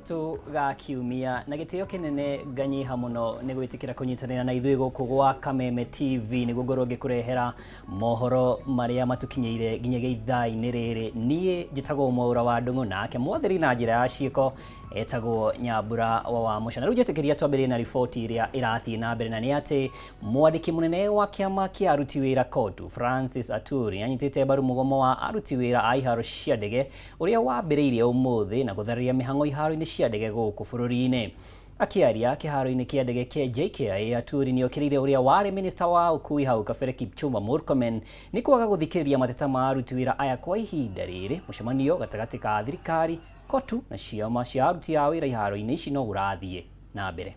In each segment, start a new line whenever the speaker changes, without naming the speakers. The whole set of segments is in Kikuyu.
Gatatũ ga kiumia na gĩtĩo kĩnene nganyiha mũno nĩ gwĩtĩkĩra kũnyitanĩra na ithuĩ gũkũ gwa Kameme TV nĩguo ngorwo ngĩkũrehera mohoro marĩa matũkinyĩire nginyagia ithaa-inĩ rĩrĩ. Niĩ njĩtagwo Mwaũra wa Ndung'u nake mwathĩri na njĩra ya ciĩko etagwo Nyambura wa Wamũca. Na rĩu njĩtĩkĩria twambĩrĩrie na riboti ĩrĩa ĩrathiĩ na mbere, na nĩ atĩ mwandĩki mũnene wa kĩama kĩa aruti wĩra KOTU Francis Aturi anyitĩte mbaru mũgomo wa aruti wĩra a iharo cia ndege ũrĩa wambĩrĩirie ũmũthĩ na gũthararia mĩhang'o iharo-inĩ cia ndege gũkũ bũrũri-inĩ. Akĩaria kĩharo-inĩ kĩa ndege kĩa JKIA, Aturi nĩokĩrĩire ũrĩa warĩ minista wa ũkui hau kabere Kipchumba Murkomen nĩ kwaga gũthikĩrĩria mateta ma aruti wĩra aya kwa ihinda rĩrĩ. Mũcemanio gatagatĩ ka thirikari, KOTU na ciama cia aruti a wĩra iharo-inĩ ici no ũrathiĩ na mbere.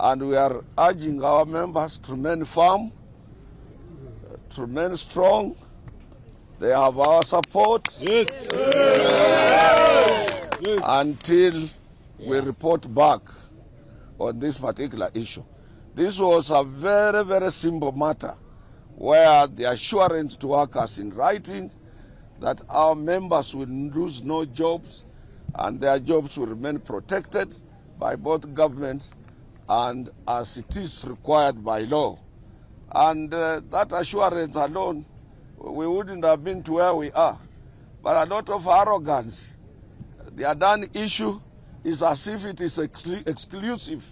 And we are urging our members to remain firm, to remain strong. They have our support.
Yes. Yes.
Until we report back on this particular issue. This was a very, very simple matter where the assurance to workers in writing that our members will lose no jobs and their jobs will remain protected by both government and as it is required by law. And that assurance alone, we wouldn't have been to where we are. But a lot of arrogance. The Adani issue is as if it is exclusive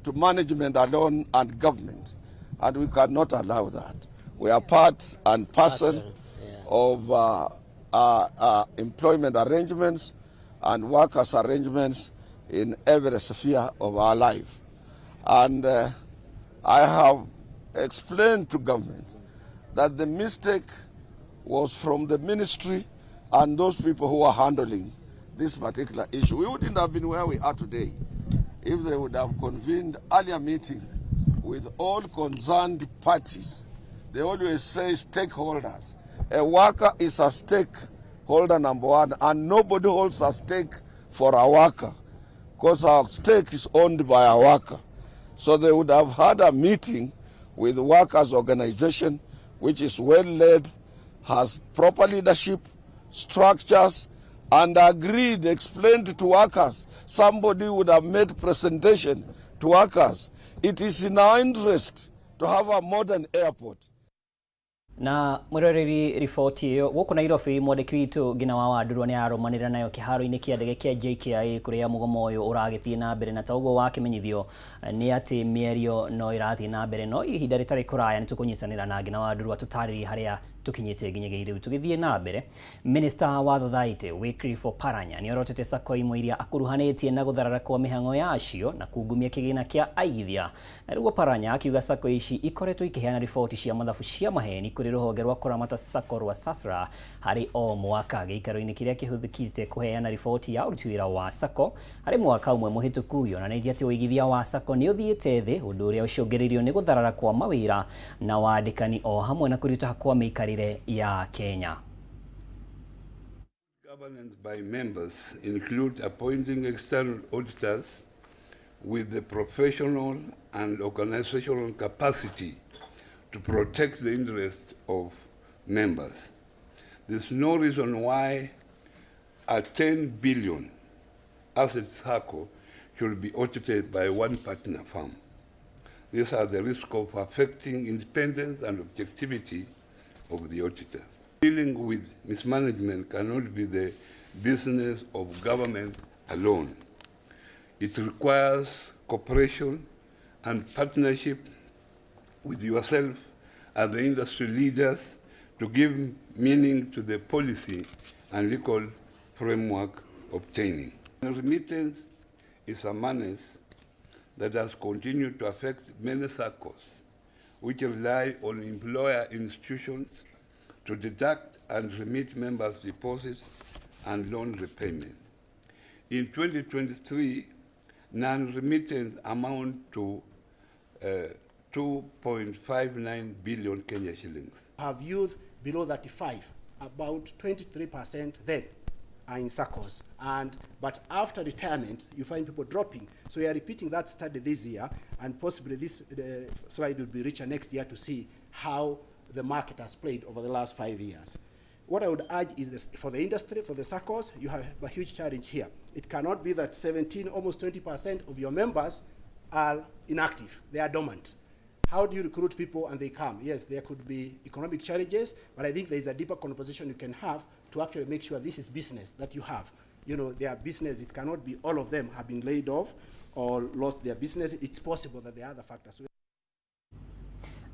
to management alone and government. And we cannot allow that. We are part and parcel of employment arrangements and workers' arrangements in every sphere of our life. And I have explained to government that the mistake was from the ministry and those people who are handling this particular issue. We wouldn't have been where we are today if they would have convened earlier meeting with all concerned parties. They always say stakeholders. A worker is a stakeholder number one, and nobody holds a stake for a worker because our stake is owned by a worker. So they would have had a meeting with workers' organization, which is well led, has proper leadership, structures, and agreed, explained to workers. Somebody would have made presentation to workers. It is in our interest to have a modern airport.
Na mwiroreri riboti ĩyo gũkũ Nairobi, mwandĩki witũ Ngina wa Wandurwa nĩ arũmanĩrĩra nayo kĩharo-inĩ kĩa ndege kĩa JKIA kũrĩa mũgomo ũyũ ũragĩthiĩ na mbere, na ta ũguo wakĩmenyithio nĩ atĩ mĩario no ĩrathiĩ na mbere, no ihinda rĩtarĩ kũraya nĩ tũkũnyitanĩra na Ngina wa Ndurwa tũtarĩrie harĩa tũkinyĩte nginyagia rĩu. Tũgĩthiĩ na mbere, Minister wa Thothaitĩ Wycliffe Oparanya nĩ orotete sacco imwe iria akuruhanĩtie na gũtharara kwa mĩhang'o yacio na kungumia kĩgĩna kĩa aigithia. Na rĩu Oparanya akiuga sacco ici ikoretwo ikĩheana riboti cia mathabu cia maheni kũrĩ rũhonge rwa kũramata sacco rwa SASRA harĩ o mwaka. Gĩikaro-inĩ kĩrĩa kĩhũthĩkĩte kũheana riboti ya ũruti wĩra wa sacco harĩ mwaka ũmwe mũhĩtũku, yonanĩtie atĩ ũigithia wa sacco nĩ ũthiĩte thĩ, ũndũ ũrĩa ũcũngĩrĩirio nĩ gũtharara kwa mawĩra na wandĩkani o hamwe na kũritũha kwa mĩikarĩre ya Kenya.
Governance by members include appointing external auditors with the professional and organizational capacity to protect the interests of members. There's no reason why a 10 billion asset SACCO should be audited by one partner firm. These are the risk of affecting independence and objectivity of the auditors. Dealing with mismanagement cannot be the business of government alone. It requires cooperation and partnership with yourself as the industry leaders to give meaning to the policy and legal framework obtaining. Remittance is a menace that has continued to affect many SACCOs, which rely on employer institutions to deduct and remit members' deposits and loan repayment. In 2023, non-remittance amount to 2.59 billion Kenya shillings.
Have youth below 35, about 23% then.
are in SACCOs. But after retirement, you find people dropping. So we are repeating that study this year, and possibly this slide will be richer next year to see how the market has played over the last 5 years. What I would urge is this, for the industry, for the SACCOs, you have a huge challenge here. It cannot be that 17, almost 20% of your members are inactive, they are dormant. How do you recruit people and they come? Yes, there could be economic challenges, but I think there is a deeper conversation you can have to actually make sure this is business that you have. You know, their business, it cannot be all of them have been laid off or lost their business. It's possible that there are other factors.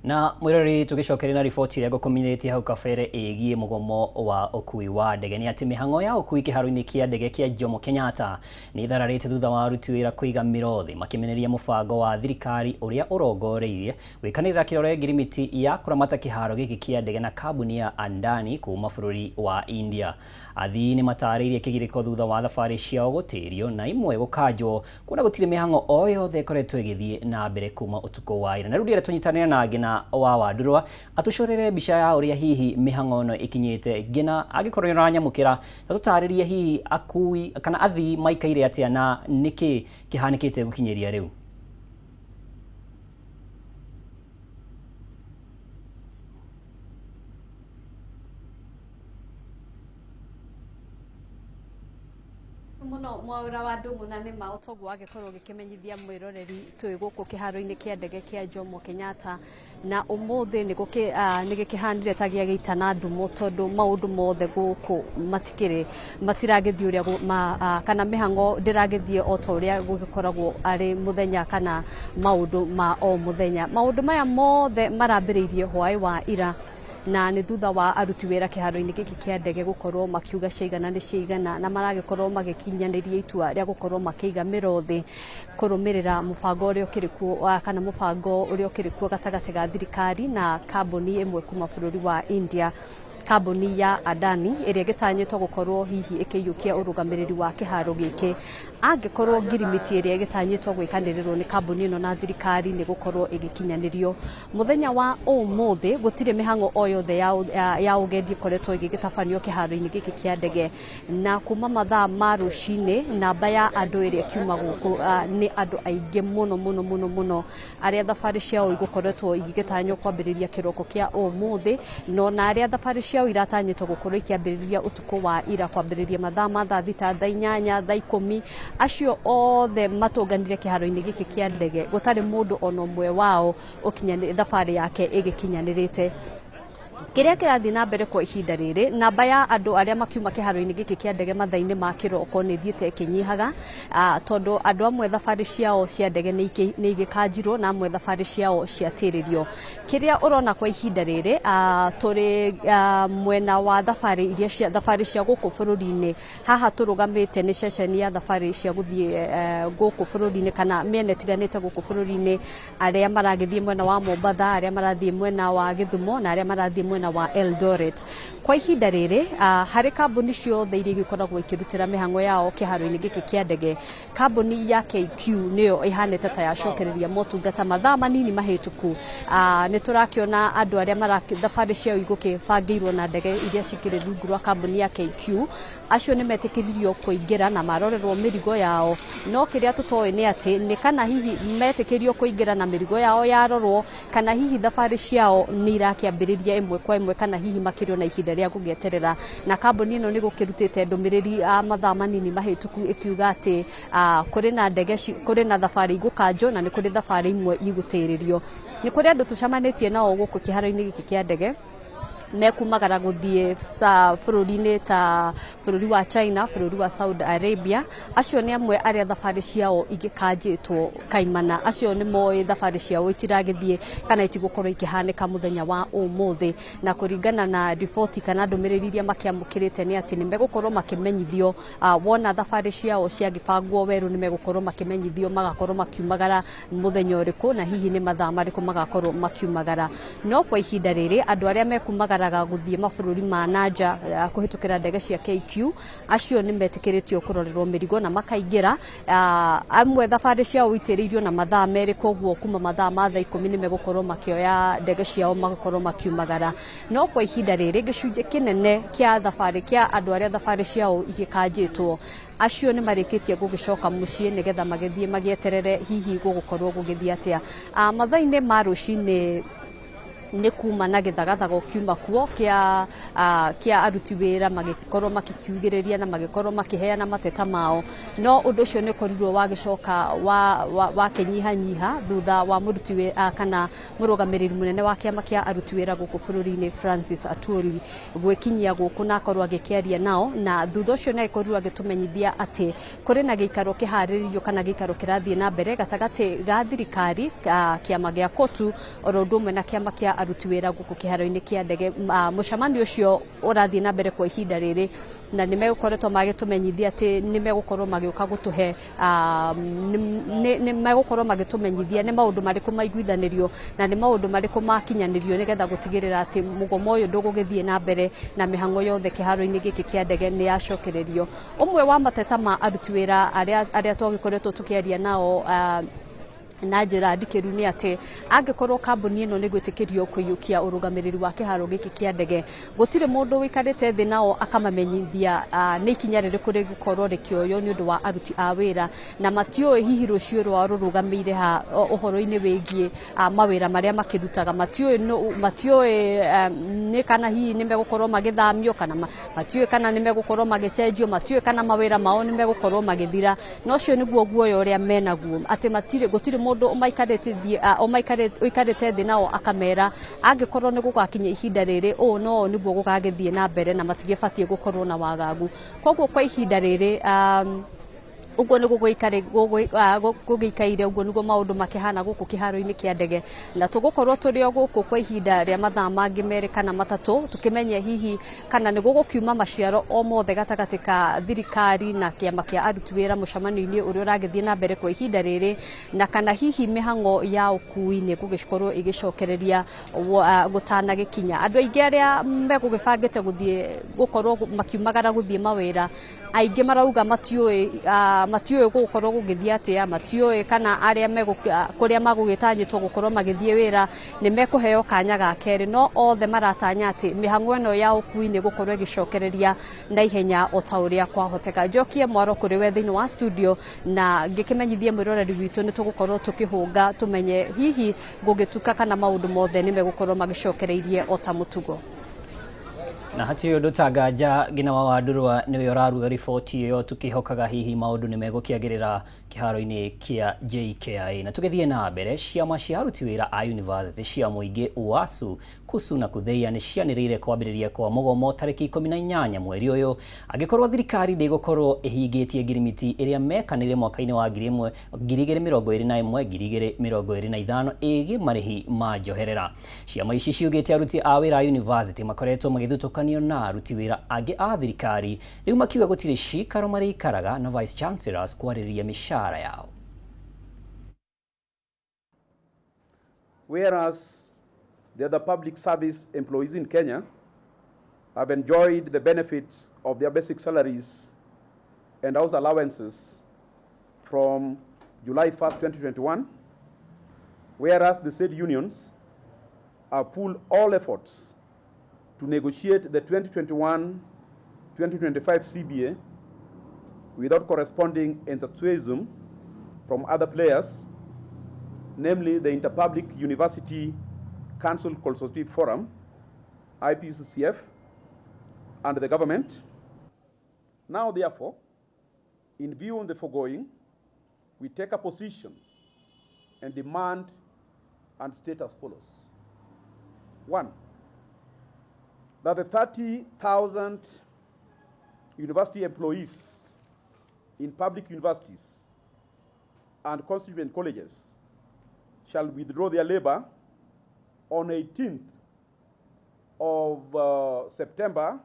Na mwirori tugicokeria na riboti ĩrĩa ngũkũmenyithĩtie hau kabere ĩgiĩ mũgomo wa ũkui wa ndege nĩ atĩ mĩhang'o ya ũkui kĩharo-inĩ kĩa ndege kĩa Jomo Kenyatta nĩ ĩthararĩte thutha wa aruti wĩra kũiga mĩro thĩ makĩmenereria mũbango wa thirikari ũrĩa ũrongoreirie gwĩkanĩrĩra kĩrore ngirimiti ya kũramata kĩharo gĩkĩ kĩa ndege na kambuni ya Adani kuma bũrũri wa India. Athii nĩ matarĩirie kĩgirĩko thutha wa thabarĩ ciao gũtĩrio na imwe gũkanjwo kuona gũtirĩ mĩhang'o o yothe ĩkoretwo ĩgĩthiĩ na mbere kuma ũtukũ wa ira. Na rĩu ndĩrenda tũnyitanĩre na Ngina wa Wandurwa atucorere mbica ya ũrĩa hihi mĩhang'o ĩno ĩkinyĩte. Ngina, angĩkorwo nĩ ũranyamũkĩra, ta tũtarĩrie hihi akui kana athii maikaire atĩa na nĩkĩ kĩhanĩkĩte gũkinyĩria rĩu.
Muno Mwaura wa Ndung'u, na nĩ ma ũtoguo wagĩkorwo ũgĩkĩmenyithia mwĩroreri twĩ gũkũ kĩharo-inĩ kĩa ndege kĩa Jomo Kenyatta, na ũmũthĩ nĩ gĩkĩhanire ta gĩa gĩita na ndumo tondũ maũndũ mothe gũkũ matikĩrĩ matiragĩthiĩ ũrĩa kana mĩhang'o ndĩragĩthiĩ o ta ũrĩa gũgĩkoragwo arĩ mũthenya kana maũndũ ma o mũthenya. Maũndũ maya mothe marambĩrĩirie hwaĩ wa ira, na nĩ thutha wa aruti wĩra kĩharo-inĩ gĩkĩ kĩa ndege gũkorwo makiuga ciaigana nĩ ciaigana, na maragĩkorwo magĩkinyanĩria itua rĩa gũkorwo makĩiga mĩro thĩ kũrũmĩrĩra mũbango ũrĩa ũkĩrĩ kuo kana mũbango ũrĩa ũkĩrĩ kuo gatagatĩ ga thirikari na kambuni ĩmwe kuma bũrũri wa India, kambuni ya Adani ĩrĩa ĩgĩtanyĩtwo gũkorwo hihi ĩkĩiyũkia ũrũgamĩrĩri wa kĩharo gĩkĩ angĩkorwo ngirimiti ĩrĩa ĩgĩtanyĩtwo gwĩkanĩrĩrwo nĩ kambuni ĩno na thirikari nĩ gũkorwo ĩgĩkinyanĩrio. Mũthenya wa ũmũthĩ gũtirĩ mĩhang'o o yothe ya ũgendi ĩkoretwo ĩgĩgĩtabanio kĩharo-inĩ gĩkĩ kĩa ndege, na kuma mathaa ma rũcinĩ namba ya andũ ĩrĩa ĩkiuma gũkũ nĩ andũ aingĩ mũno mũno mũno mũno arĩa thabarĩ ciao igũkoretwo igĩgĩtanywo kwambĩrĩria kĩroko kĩa ũmũthĩ, no na arĩa thabarĩ ciao iratanyĩtwo gũkorwo ikĩambĩrĩria ũtukũ wa ira kwambĩrĩria mathaa ma thaa 6, thaa 8, thaa 10, acio othe matũnganire kĩharo-inĩ gĩkĩ kĩa ndege gũtarĩ mũndũ ona ũmwe wao thabarĩ yake ĩgĩkinyanĩrĩte. Kĩrĩa kĩrathiĩ na mbere kwa ihinda rĩrĩ, namba ya andũ arĩa makiuma kĩharo-inĩ gĩkĩ kĩa ndege mathaa-inĩ ma kĩroko nĩ ĩthiĩte ĩkĩnyihaga, tondũ andũ amwe thabarĩ ciao cia ndege nĩ igĩkanjirwo na amwe thabarĩ ciao ciatĩrĩrio. Kĩrĩa ũrona kwa ihinda rĩrĩ, tũrĩ mwena wa thabarĩ iria cia thabarĩ cia gũkũ bũrũri-inĩ, haha tũrũgamĩte nĩ ceceni ya thabarĩ cia gũthiĩ gũkũ bũrũri-inĩ kana mĩena ĩtiganĩte gũkũ bũrũri-inĩ, arĩa maragĩthiĩ mwena wa Mombatha, arĩa marathiĩ mwena wa Gĩthumo na arĩa marathiĩ mwena wa Eldoret. Kwa ihinda rĩrĩ, harĩ kambuni ciothe iria igĩkoragwo ikĩrutĩra mĩhang'o yao kĩharo-inĩ gĩkĩ kĩa ndege, kambuni ya KQ nĩyo ĩhanĩte ta yacokereria motungata mathaa manini mahĩtũku. Nĩ tũrakĩona andũ arĩa thabarĩ ciao igũkĩbangĩirwo na ndege iria cikĩrĩ rungu rwa kambuni ya KQ, acio nĩ metĩkĩririo kũingĩra na marorerwo mĩrigo yao, no kĩrĩa tũtoĩ nĩ atĩ nĩ kana hihi metĩkĩrio kũingĩra na mĩrigo yao yarorwo, kana hihi thabarĩ ciao nĩ irakĩambĩrĩria ĩmwe kwa ĩmwe, kana hihi makĩrio na ihinda rĩa gũgĩeterera. Na kambuni ĩno nĩ gũkĩrutĩte ndũmĩrĩri mathaa manini mahĩtũku ĩkiuga atĩ kũrĩ na ndege, kũrĩ na thabarĩ igũkanjwo na nĩ kũrĩ thabarĩ imwe igũtĩrĩrio. Nĩ kũrĩ andũ tũcemanĩtie nao gũkũ kĩharo-inĩ gĩkĩ kĩa ndege mekumagara gũthiĩ bũrũri-inĩ ta bũrũri wa China, bũrũri wa Saudi Arabia. Acio nĩ amwe arĩa thabarĩ ciao igĩkanjĩtwo kaimana, acio nĩ moĩ thabarĩ ciao itiragĩthiĩ kana itigũkorwo ikĩhanĩka mũthenya wa ũmũthĩ, na kũringana na riboti kana ndũmĩrĩri iria makĩamũkĩrĩte nĩ atĩ nĩ megũkorwo makĩmenyithio wona thabarĩ ciao ciagĩbangwo werũ, nĩ megũkorwo makĩmenyithio magakorwo makiumagara mũthenya ũrĩkũ na hihi nĩ mathaa marĩkũ magakorwo makiumagara. No kwa ihinda rĩrĩ andũ arĩa mekumagara mabataraga gũthiĩ mabũrũri ma nanja kũhĩtũkĩra ndege cia KQ acio nĩ metĩkĩrĩtio kũrorerwo mĩrigo na makaingĩra. Amwe thabarĩ ciao itĩrĩirio na mathaa 2, koguo kuma mathaa ma thaa 10 nĩ megũkorwo makĩoya ndege ciao magakorwo makiumagara. No kwa ihinda rĩrĩ gĩcunjĩ kĩnene kĩa thabarĩ kĩa andũ arĩa thabarĩ ciao igĩkanjĩtwo acio nĩ marĩkĩtie gũgĩcoka mũciĩ nĩgetha magĩthiĩ magĩeterere hihi gũgũkorwo gũgĩthiĩ atĩa. Mathaa-inĩ ma rũcinĩ nĩ kuma na gĩthagathago kiuma kuo kĩa aruti wĩra magĩkorwo makĩkiugĩrĩria na magĩkorwo makĩheana mateta mao, no ũndũ ũcio nĩ ũkorirwo wagĩcoka wakĩnyihanyiha thutha wa mũruti wĩra kana mũrũgamĩrĩri mũnene wa kĩama kĩa aruti wĩra gũkũ bũrũri-inĩ Francis Atwoli gwĩkinyia gũkũ na akorwo agĩkĩaria nao, na thutha ũcio nĩ agĩkorirwo agĩtũmenyithia atĩ kũrĩ na gĩikaro kĩharĩrĩirio kana gĩikaro kĩrathiĩ na mbere gatagatĩ ga thirikari, kĩama gĩa KOTU oro ũndũ ũmwe na kĩama kĩa aruti wĩra gũkũ kĩharo-inĩ kĩa ndege. Mũcemanio ũcio ũrathiĩ na mbere kwa ihinda rĩrĩ na nĩ megũkoretwo magĩtũmenyithia atĩ nĩ megũkorwo magĩũka gũtũhe nĩ megũkorwo magĩtũmenyithia nĩ maũndũ marĩkũ maiguithanĩrio na nĩ maũndũ marĩkũ makinyanĩrio nĩgetha gũtigĩrĩra atĩ mũgomo ũyũ ndũgũgĩthiĩ na mbere na mĩhang'o yothe kĩharo-inĩ gĩkĩ kĩa ndege nĩ yacokererio. Ũmwe wa mateta ma aruti wĩra arĩa twagĩkoretwo tũkĩaria nao na njĩra ndikĩru nĩ atĩ angĩkorwo kambuni ĩno nĩ gwĩtĩkĩrio kũiyũkia ũrũgamĩrĩri wa kĩharo gĩkĩ kĩa ndege, gũtirĩ mũndũ ũikarĩte thĩ nao akamamenyithia nĩ ikinya rĩrĩkũ rĩgũkorwo rĩkĩoywo nĩ ũndũ wa aruti a wĩra, na matiũĩ hihi rũciũ rwao rũrũgamĩire ha ũhoro-inĩ wĩgiĩ mawĩra marĩa makĩrutaga, matiũĩ nĩ kana hihi nĩ megũkorwo magĩthamio kana matiũĩ kana nĩ megũkorwo magĩcenjio, matiũĩ kana mawĩra mao nĩ megũkorwo magĩthira. Na ũcio nĩguo guoya ũrĩa menaguo atĩ gũtirĩ mũndũ ũikarĩte thĩ nao akamera angĩkorwo nĩ gũgakinya ihinda rĩrĩ ũũ no nĩguo gũgagĩthiĩ na mbere na matigĩbatiĩ gũkorwo na wagagu. Koguo kwa ihinda rĩrĩ ũguo nĩguo gũgĩikaire, ũguo nĩguo maũndũ makĩhana gũkũ kĩharo-inĩ kĩa ndege, na tũgũkorwo tũrĩ o gũkũ kwa ihinda rĩa mathaa mangĩ 2 kana 3 tũkĩmenye hihi kana nĩ gũgũkiuma maciaro o mothe gatagatĩ ka thirikari na kĩama kĩa aruti wĩra mũcemanio-inĩ ũrĩa ũragĩthiĩ na mbere kwa ihinda rĩrĩ, na kana hihi mĩhang'o ya ũkui nĩ gũgĩkorwo ĩgĩcokereria gũtanagĩkinya. Andũ aingĩ arĩa megũgĩbangĩte gũthiĩ gũkorwo makiumagara gũthiĩ mawĩra aingĩ marauga matiũĩ gũgũkorwo gũgĩthiĩ atĩa, matiũĩ kana arĩa kũrĩa magũgĩtanyĩtwo gũkorwo magĩthiĩ wĩra nĩ mekũheo kanya ga kerĩ, no othe maratanya atĩ mĩhang'o ĩno ya ũkui nĩ gũkorwo ĩgĩcokereria na ihenya o ta ũrĩa kwahoteka. Njokie mwaro kũrĩ we thĩinĩ wa studio na ngĩkĩmenyithie mwĩroreri witũ nĩ tũgũkorwo tũkĩhũnga tũmenye hihi gũgĩtuka kana maũndũ mothe nĩ megũkorwo magĩcokereirie o ta mũtugo.
Na hatirĩ ũndũ ta nganja Ngina wa Wandurwa nĩwe ũraruga riboti ĩyo, tũkĩhokaga hihi maũndũ nĩ megũkĩagĩrĩra kĩharo-inĩ kĩa JKIA. Na tũgĩthiĩ na mbere, ciama cia aruti wĩra a university cia mũingĩ UASU, KUSU na KUTHEIA nĩ cianĩrĩire kwambĩrĩria kwa mũgomo tarĩki 18 mweri ũyũ angĩkorwo thirikari ndĩgũkorwo ĩhingĩtie ngirimiti ĩrĩa mekanĩire mwaka-inĩ wa 2021 2025 ĩgiĩ marĩhi ma njoherera. Ciama ici ciugĩte aruti a wĩra a university makoretwo magĩthutũkanio na aruti wĩra angĩ a thirikari, rĩu makiuga gũtirĩ cikaro marĩikaraga na vice chancellors kwarĩrĩria mĩcara yao.
Whereas the other public service employees in Kenya have enjoyed the benefits of their basic salaries and house allowances from July 1st, 2021, whereas the said unions have pooled all efforts to negotiate the 2021-2025 CBA without corresponding enthusiasm from other players, namely the Interpublic University Council Consultative Forum, IPUCCF, and the government. Now, therefore, in view of the foregoing, we take a position and demand and state as follows. 1, that the 30,000 university employees in public universities and constituent colleges shall withdraw their labor on 18th of September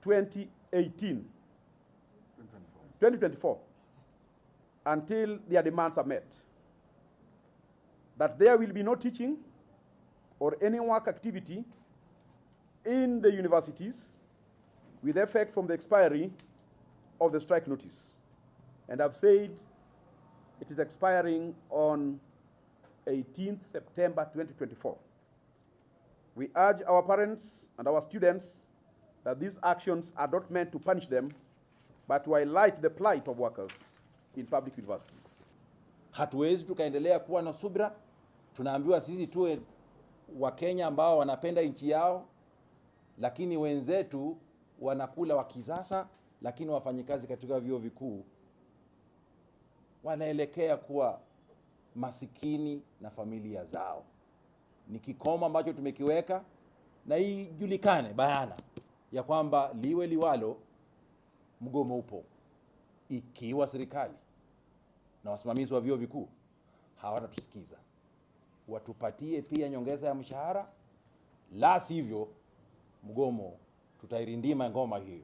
2024, until their demands are met. That there will be no teaching or any work activity in the universities with effect from the expiry of the strike notice. And I've said it is expiring on 18th September 2024. We urge our parents and our students that these actions are not meant to punish them, but to highlight the plight of workers in public universities.
Hatuwezi tukaendelea kuwa na subira. Tunaambiwa sisi tuwe Wakenya ambao wanapenda nchi yao, lakini wenzetu wanakula wa kisasa, lakini wafanyikazi katika vyuo vikuu wanaelekea kuwa masikini na familia zao. Ni kikomo ambacho tumekiweka na ijulikane bayana ya kwamba liwe liwalo, mgomo upo. Ikiwa serikali na wasimamizi wa vyuo vikuu hawatatusikiza, watupatie pia nyongeza ya mshahara, la sivyo mgomo tutairindima ngoma hiyo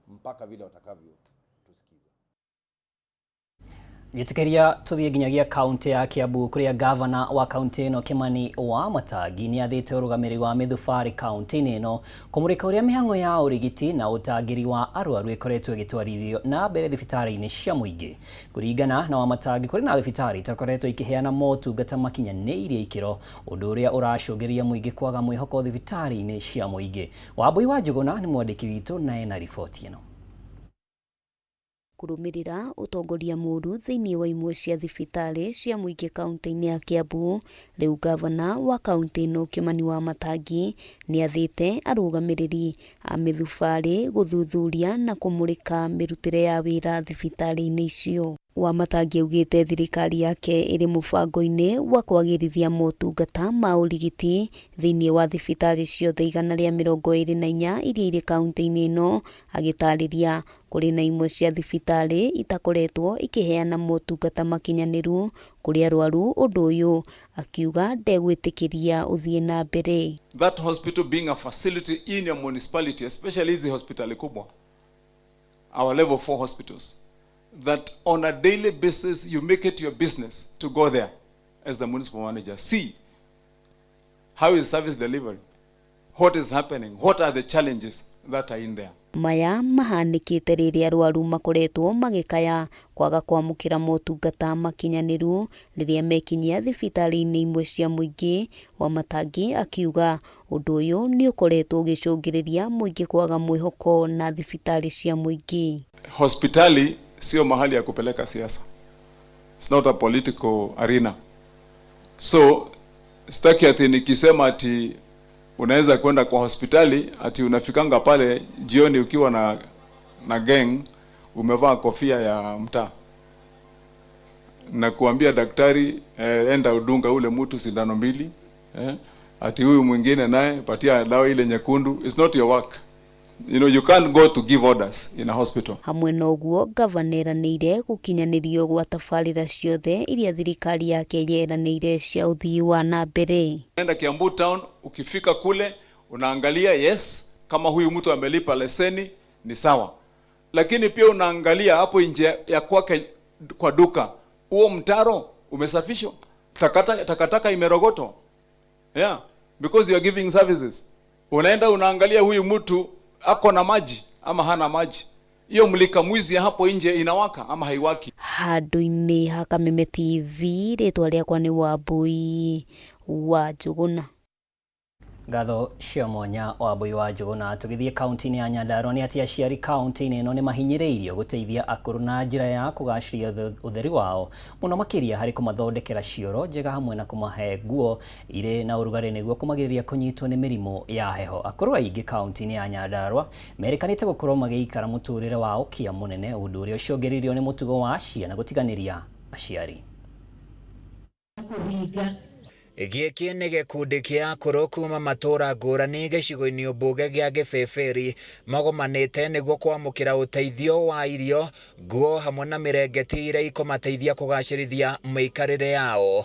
mpaka vile watakavyotusikiza.
Njĩtĩkĩria tũthiĩ nginyagia kaunti ya Kiambu kũrĩa gavana wa kaunti ĩno Kimani Wamatangi nĩ athĩte ũrũgamĩrĩri wa mĩthubarĩ kaunti-inĩ ĩno kũmũrĩka ũrĩa mĩhang'o ya ũrigiti na ũtangĩri wa arwaru ĩkoretwo ĩgĩtwarithio na mbere thibitarĩ-inĩ cia mũingĩ. Kũringana na Wamatangi, kũrĩ na thibitarĩ itakoretwo ikĩheana motungata makinyanĩirie ikĩro, ũndũ ũrĩa ũracũngĩrĩria mũingĩ kwaga mwĩhoko thibitarĩ-inĩ cia mũingĩ. Wambui wa Njũgũna nĩ mwandĩki witũ na ena riboti ĩno.
Kũrũmĩrĩra ũtongoria mũũru thĩinĩ wa imwe cia thibitarĩ cia mũingĩ kaunti-inĩ ya Kiambu, rĩu gavana wa kaunti ĩno Kimani Wamatangi nĩ athĩte arũgamĩrĩri a mĩthubarĩ gũthuthuria na kũmũrĩka mĩrutĩre ya wĩra thibitarĩ-inĩ icio. Wamatangi augĩte thirikari yake ĩrĩ mũbango-inĩ wa kwagĩrithia motungata ma ũrigiti thĩinĩ wa thibitarĩ ciothe 124 iria irĩ kaunti-inĩ ĩno, agĩtarĩria kũrĩ na imwe cia thibitarĩ itakoretwo ikĩheana motungata makinyanĩru kũrĩ arwaru, ũndũ ũyũ akiuga ndegwĩtĩkĩria ũthiĩ na mbere.
That hospital being a facility in your municipality, especially hizi hospitali kubwa, our level 4 hospitals, that on a daily basis you make it your business to go there as the municipal manager. See how is service delivery, what is happening, what are the challenges that are in there.
Maya mahanĩkĩte rĩrĩa arwaru makoretwo magĩkaya kwaga kwamũkĩra motungata makinyanĩru rĩrĩa mekinyia thibitarĩ-inĩ imwe cia mũingĩ. Wamatangi akiuga ũndũ ũyũ nĩ ũkoretwo ũgĩcũngĩrĩria mũingĩ kwaga mwĩhoko na thibitarĩ cia mũingĩ.
Hospitali sio mahali ya kupeleka siasa. It's not a political arena. So sitaki ati nikisema ati unaweza kwenda kwa hospitali ati unafikanga pale jioni ukiwa na gang, umevaa kofia ya mtaa na kuambia daktari, enda udunga ule mtu sindano mbili, ati huyu mwingine naye patia dawa ile nyekundu. It's not your work. You can't go to give orders in a hospital.
Hamwe na ũguo, gavana eranĩire gũkinyanĩrio gwa tabarĩra ciothe iria thirikari yake yeranĩire cia ũthii wa na mbere.
Enda Kiambu town, ukifika kule unaangalia, yes, kama huyu mtu amelipa leseni ni sawa, lakini pia unaangalia hapo nje ya kwake kwa duka, huo mtaro umesafishwa, takataka imerogotwa, yeah, because you are giving services. Unaenda unaangalia huyu mtu ako na maji ama hana maji, hiyo mlika mwizi hapo nje inawaka ama haiwaki.
Handũ-inĩ ha Kameme TV, rĩtwa rĩakwa nĩ Wambui wa Njũgũna.
Ngatho cia mwanya Wambui wa Njũgũna. Tũgĩthiĩ kaunti-inĩ ya Nyandarua nĩ atĩ aciari kaunti-inĩ ĩno nĩ mahinyĩrĩirio gũteithia akũrũ na njĩra ya kũgacĩria ũtheri wao mũno makĩria harĩ kũmathondekera cioro njega hamwe na kũmahe nguo irĩ na ũrugarĩ nĩguo kũmagirĩrĩria kũnyitwo nĩ mĩrimũ ya heho. Akũrũ aingĩ kaunti-inĩ ya Nyandarua merĩkanĩte gũkorwo magĩikara mũtũrĩre wa ũkĩa mũnene, ũndũ ũrĩa ũcũngĩrĩirio nĩ mũtugo wa ciana gũtiganĩria aciari.
Gĩkĩ nĩ gĩkundi kĩa akũrũ kuma matũũra ngũrani gĩcigo-inĩ mbunge gĩa Gĩbĩbĩri magomanĩte nĩguo kwamũkĩra ũteithio wa irio, nguo hamwe na mĩrengeti iria ikũmateithia kũgacĩrithia mĩikarĩre yao.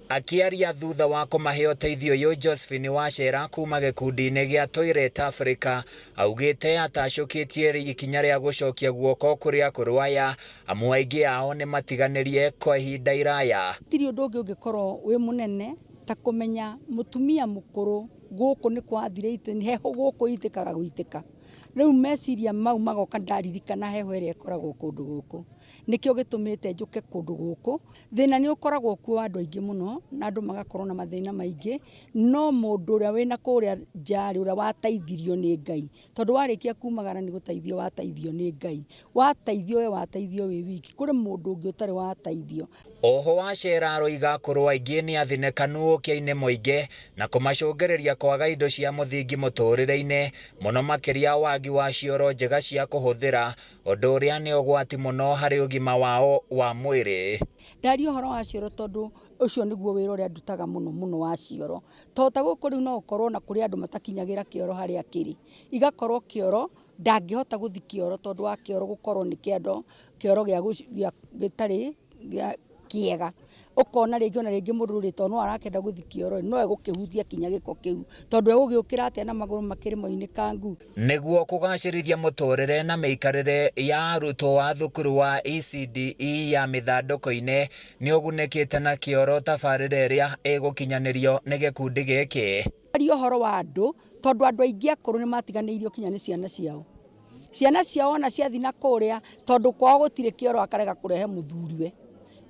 Akĩaria thutha wa kũmahe ũteithio ũyũ, Josephine Wachera kuma gĩkundi-inĩ gĩa Toilet Africa augĩte atacũkĩtie ikinya rĩa gũcokia guoko kũrĩ akũrũ aya, amu aingĩ ao nĩ matiganĩrie kwa ihinda iraya.
Tiri ũndũ ũngĩ ũngĩkorwo wĩ mũnene Ta kũmenya mũtumia mũkũrũ gũkũ nĩ kwathire heho gũkũ itĩkaga gũitĩka. Rĩu meciria mau magoka ndaririkana heho ĩrĩa ĩkoragwo kũndũ gũkũ. Nĩkĩo gĩtũmĩte njũke kũndũ gũkũ. Thĩna nĩ ũkoragwo kuo wa andũ aingĩ mũno na andũ magakorwo na mathĩna maingĩ, no mũndũ ũrĩa wĩna kũrĩa nja rĩ, ũrĩa wateithirio nĩ Ngai, tondũ warĩkia kumagara nĩ gũteithio wateithio nĩ Ngai. Wateithio we wateithio wĩ wiki, kũrĩ mũndũ ũngĩ ũtarĩ wateithio.
Oho Wachera aroiga akũrũ aingĩ nĩ athinĩkanu ũkĩa-inĩ mũingĩ na kũmacũngĩrĩria kwaga indo cia mũthingi mũtũrĩre-inĩ, mũno makĩria wagi wa cioro njega cia kũhũthĩra, ũndũ ũrĩa nĩ ũgwati mũno harĩ ũgima wao wa mwĩrĩ.
Ndaria ũhoro wa cioro tondũ ũcio nĩguo wĩra ũrĩa ndutaga mũno mũno wa cioro. To ta gũkũ rĩu no ũkorwo na kũrĩ andũ matakinyagĩra kĩoro harĩa kĩrĩ. Igakorwo kĩoro ndangĩhota gũthi kĩoro tondũ wa kĩoro gũkorwo nĩ kĩando kĩoro gĩa gĩtarĩ kĩega. Ũkona rĩngĩ ona rĩngĩ mũndũ rĩ tondũ no arakĩenda gũthi kĩoro no egũkĩhutia kinya gĩko kĩu tondũ egũgĩũkĩra atĩa na magũrũ makĩrĩ moinĩkangu.
Nĩguo kũgacĩrithia mũtũrĩre na mĩikarĩre ya arutwo a thukuru wa ECDE ya mĩthandũkũ-inĩ nĩ ũgunĩkĩte na kĩoro tabarĩra ĩrĩa ĩgũkinyanĩrio nĩ gĩkundi gĩkĩ.
Aria ũhoro wa andũ tondũ andũ aingĩ akũrũ nĩ matiganĩirio kinya nĩ ciana ciao. Ciana ciao ona ciathi na kũrĩa tondũ kwao gũtirĩ kĩoro akarega kũrehe mũthuriwe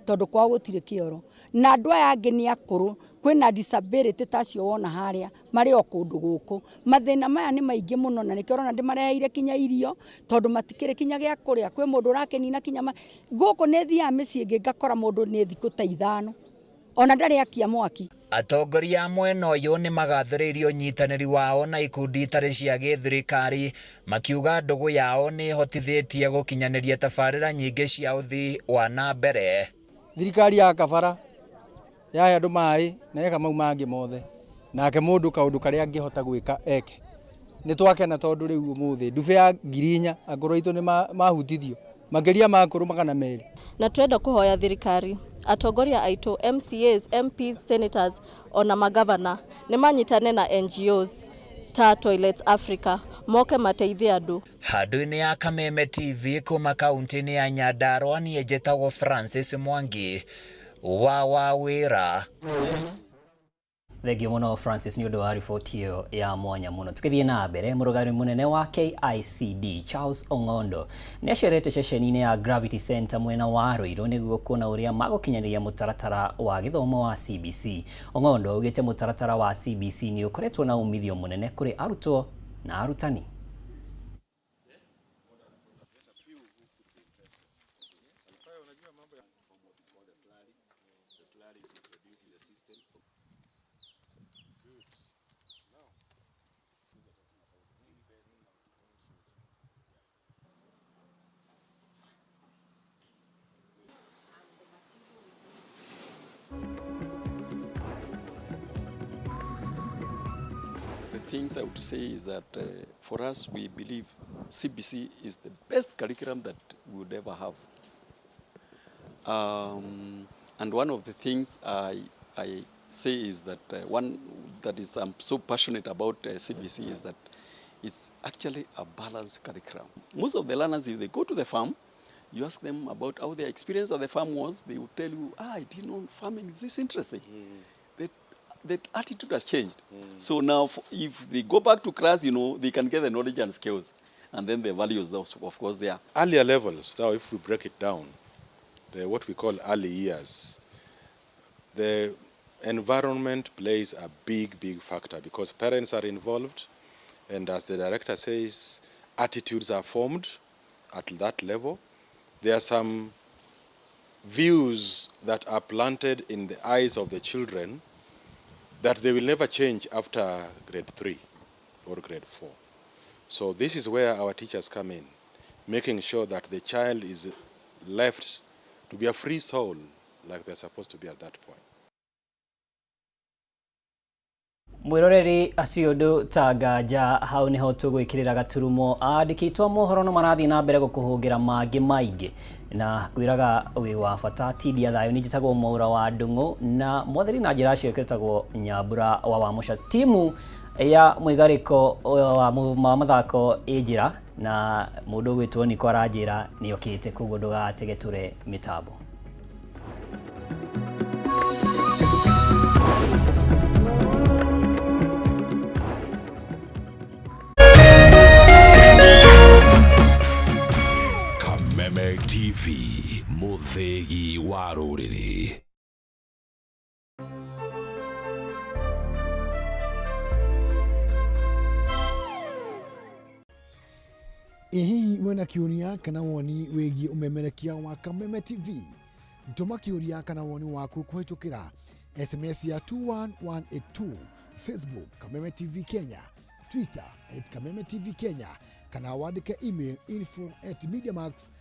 tondũ kwao gũtirĩ kĩoro. Na andũ aya angĩ nĩ akũrũ kwĩna disability ta acio wona harĩa marĩ o kũndũ gũkũ. Mathĩna maya nĩ maingĩ mũno na nĩkĩo ũrona ndĩmareheire kinya irio tondũ matikĩrĩ kinya gĩa kũrĩa. Kwĩ mũndũ ũrakĩnina kinya gũkũ nĩ thiaga mĩciĩ ĩngĩ ngakora mũndũ nĩ thikũ ta ithano ona ndarĩ akia mwaki.
Atongoria a mwena ũyũ nĩ magathĩrĩirie ũnyitanĩri wao na ikundi itarĩ cia gĩthirikari makiuga ndũgũ yao nĩ ĩhotithĩtie gũkinyanĩria tabarĩra nyingĩ cia ũthii wa na mbere.
Thirikari ya kabara yahe andũ maĩ na eka mau mangĩ mothe nake mũndũ kaũndũ karĩa angĩhota gwĩka eke. Nĩ twakena tondũ rĩu ũmũthĩ ndube ya 4,000 akũrũ aitũ nĩ mahutithio makĩria ma akũrũ 200.
Na twenda kũhoya thirikari atongoria aitũ MCAs, MPs, senators ona magavana nĩ manyitane na NGOs ta Toilets Africa moke mateithie andũ.
Handũ-inĩ ya Kameme TV kuma kaunti-inĩ ya Nyandarua niĩ njĩtagwo Francis Mwangi wa Wawĩra.
Thengio mũno Francis nĩ ũndũ wa riboti ĩyo ya mwanya mũno. Tukĩthiĩ na mbere, mũrũgamĩrĩri mũnene wa KICD Charles Ong'ondo nĩ acerete ceceni-inĩ ya Gravity Center mwena wa Ruiru nĩguo kuona ũrĩa magũkinyanĩria mũtaratara wa gĩthomo wa CBC. Ong'ondo augĩte mũtaratara wa CBC nĩ ũkoretwo na umithio mũnene kũrĩ arutwo na arutani.
The things I would say is that for us, we believe CBC is the best curriculum that we would ever have. And one of the things I say is that one that is I'm so passionate about CBC is that it's actually a balanced curriculum. Most of the learners, if they go to the farm, you ask them about how their experience at the farm was, they will tell you, I didn't know farming is this interesting. The attitude has changed. So now if they go back to class, you know, they can get the knowledge and skills, and then the values, of course, they are.
Earlier levels, now if we break it down, the what we call early years, the environment plays a big, big factor because parents are involved, and as the director says, attitudes are formed at that level. There are some views that are planted in the eyes of the children that they will never change after grade 3 or grade 4. So this is where our teachers come in, making sure that the child is left to be a free soul like they're supposed to be at that point.
Mwiroreri acio ũndũ ta nganja hau niho tũgwĩkĩrĩra gaturumo. Andĩki a mohoro no marathiĩ na mbere gũkũhũngĩra mangĩ maingĩ na kwĩraga wĩ wa bata. Tindia thayũ. Niĩ njĩtagwo Mwaura wa Ndung'u na mwathĩri na njĩra cio ĩtagwo Nyambura wa Wamũca. Timu ya mwĩgarĩko wa mathako ĩ njĩra na mũndũ ũgwĩtwo Niko aranjĩra nĩokĩte, koguo ndũgatege tũre mĩtambo.
Mũthĩgi wa rũrĩrĩ.
Ĩ hihi wĩna kĩũria kana woni wĩgiĩ ũmemerekia wa Kameme TV? Tũma kĩũria kana woni waku kũhĩtũkĩra SMS ya 21182, Facebook Kameme TV Kenya, Twitter at Kameme TV Kenya, kana wandĩke email info at mediamax.co.ke.